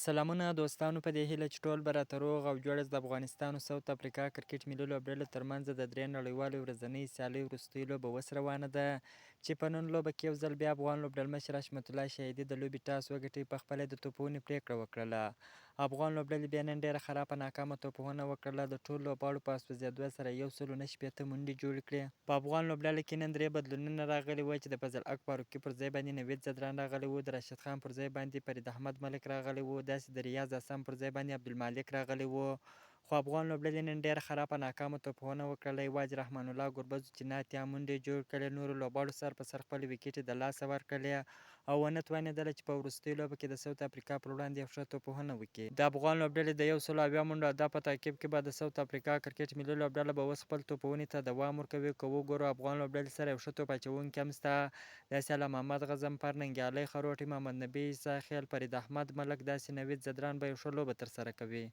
سلامونه دوستانو په دې هیله چې ټول به راته روغ او جوړ یاست. د افغانستان او ساوت افریقا کرکټ ملي لوبډلې ترمنځ د درې نړیوالې ورځنۍ سیالۍ وروستۍ لوبه اوس روانه ده چې په نن لوبه کې یو ځل بیا افغان لوبډلمشر حشمت الله شهیدي د لوبې ټاس وګټي په خپله د توپوهنې پرېکړه وکړله. افغان لوبډلې بیا نن ډېره خرابه ناکامه توپوهنه وکړله، د ټولو لوبغاړو په سوځېدو سره یو سل او 69 منډې جوړې کړې. په افغان لوبډله کې نن درې بدلونونه راغلي وه چې د فضل حق فاروقي پر ځای باندې نوید ځدران راغلی وو، د راشد خان پر ځای باندې فرید احمد ملک راغلی وو، داسې د ریاض حسن پر ځای باندې عبدالمالک راغلی وو. خو افغان لوبډلې نن ډېره خرابه ناکامه توپوهنه وکړله، یوازې رحمان الله ګربز و چې نه 80 منډې یې جوړې کړې، نورو لوبغاړو سر په سر خپلې ویکټې د لاسه ورکړلې او ونه توانېدله چې په وروستۍ لوبه کې د سوت افریقا پر وړاندې یو ښه توپوهنه وکړي. د افغان لوبډلې د 170 منډو هدف په تعقیب کې به د سوت افریقا کرکټ ملي لوبډله به اوس خپل توپوهنې ته دوام ورکوي، که وګورو افغان لوبډلې سره یو ښه توپ اچوونکي هم شته، داسې الله محمد غضنفر، ننګیالی خروټی، محمد نبي عیسی خېل، فرید احمد ملک، داسې نوید ځدران به یو ښه لوبه ترسره کوي.